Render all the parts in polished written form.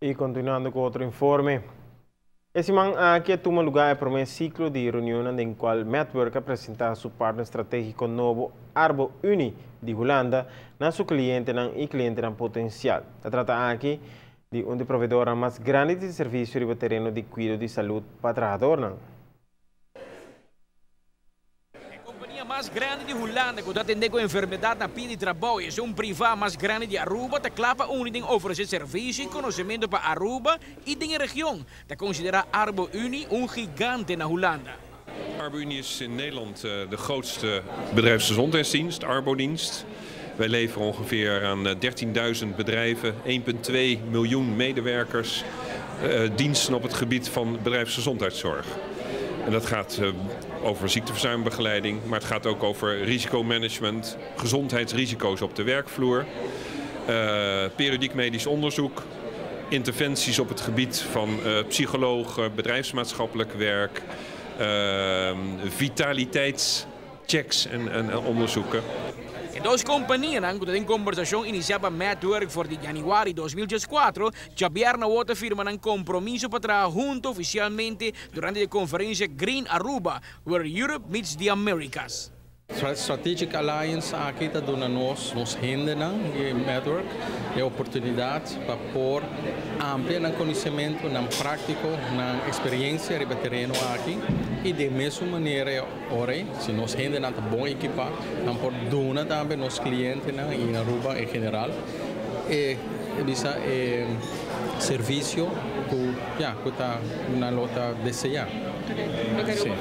Y continuando cu otro informe. E siman aki a tuma luga e prome ciclo di reunion den cual MetWork a presenta su partner strategico nobo Arbo Unie di Hulanda na su clientenan y clientenan potencial. Ta trata aki di un di proveedornan mas grandi di servicio riba tereno di cuido di salud pa trahadornan. E compania mas grandi di Hulanda cu ta atende cu enfermedad na pia di trabou y esun priva mas grandi di Aruba ta cla pa uni den ofrece servicio y conocemento pa Aruba y den e region. Ta considera Arbo Unie un gigante na Hulanda. Arbo Unie is in Nederland de grootste bedrijfsgezondheidsdienst, Arbodienst. Wij leveren ongeveer aan 13.000 bedrijven, 1,2 miljoen medewerkers, diensten op het gebied van bedrijfsgezondheidszorg. En dat gaat over ziekteverzuimbegeleiding, maar het gaat ook over risicomanagement, gezondheidsrisico's op de werkvloer, periodiek medisch onderzoek, interventies op het gebied van psychologen, bedrijfsmaatschappelijk werk, vitaliteitschecks en onderzoeken. E dos companianan cu tin combersacion inicia pa MetWork for di januari 2014, diabierna a firma un compromiso pa traha hunto oficialmente durante e conferencia Green Aruba, where Europe meets the Americas. Strategic Alliance aki ta duna nos, nos hendenan di MetWork, e oportunidad pa por amplia nan conocemento, nan practico, nan experiencia riba tereno aki y di mes manera ora, si nos hendenan ta bon ekipa, nan por duna tambe nos clientenan na Aruba en general e bisa e servicio cu ya cu ta nan lo ta desea. Si.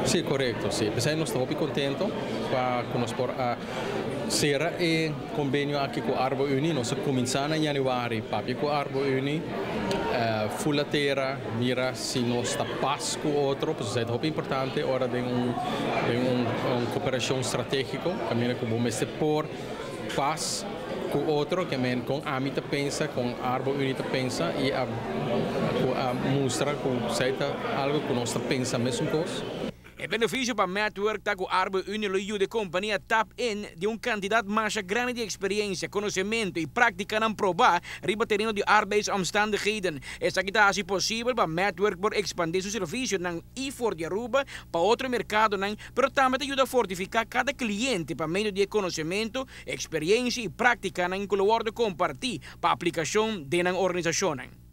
Si, corecto, si. Pesey nos ta contento pa cu nos por a cera e convenio aki cu Arbo Unie. Nos a cuminsa na januari papia cu Arbo Unie, fula tera, mira si nos ta pas cu otro, pues ta hopi importante ora di un cooperacion strategico, caminda cu bo por pas cu otro, kiermen con ami ta pensa, con Arbo Unie ta pensa y a mustra cu ta algo cu nos ta pensa mesun cos. E beneficio pa MetWork ta cu Arbo Unie lo yuda e compania tap in di un cantidad mas grandi di experiencia, conocemento y practicanan proba riba tereno di arbeidsomstandigheden. Esaki ta haci posibel pa MetWork por expande su servicionan y for di Aruba pa otro mercadonan, pero tambe ta yuda fortifica cada cliente pa medio di conocemento, experiencia y practicanan cu lo wordo comparti pa aplicacion den organisacion.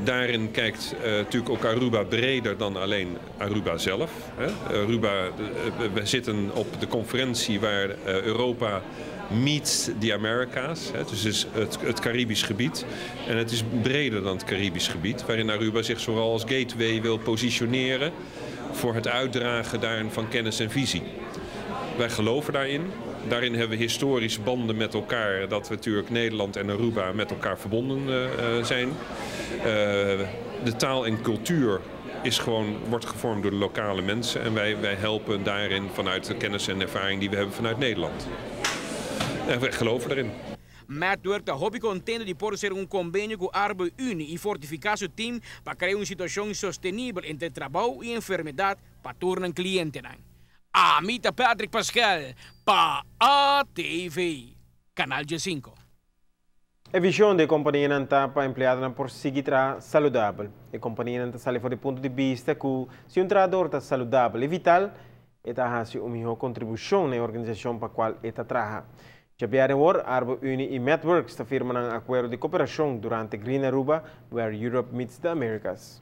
Daarin kijkt natuurlijk ook Aruba breder dan alleen Aruba zelf. Hè. Aruba, we zitten op de conferentie waar Europa meets the Americas. Hè. Dus het is het Caribisch gebied. En het is breder dan het Caribisch gebied, waarin Aruba zich vooral als gateway wil positioneren voor het uitdragen daarin van kennis en visie. Wij geloven daarin. Daarin hebben we historisch banden met elkaar, dat we natuurlijk Nederland en Aruba met elkaar verbonden zijn. De taal en cultuur wordt gevormd door de lokale mensen en wij helpen daarin vanuit de kennis en ervaring die we hebben vanuit Nederland. En wij geloven daarin. MetWork ta hopi contento di por cera un convenio cu Arbo Unie y fortifica su team pa crea un situacion sostenibel entre trabou y enfermedad pa tur nan clientenan. Ami ta Patrick Pascal pa ATV, Canal G5. E vision di e compania ta pa empleadonan por sigui traha saludabel. E compania ta sali for di punto di bista cu si un trahado ta saludabel y vital, e ta haci un miho contribucion na e organisacion pa cual e ta traha. Diabierna, Arbo Unie y MetWorks ta firma un acuerdo di cooperacion durante Green Aruba, where Europe meets the Americas.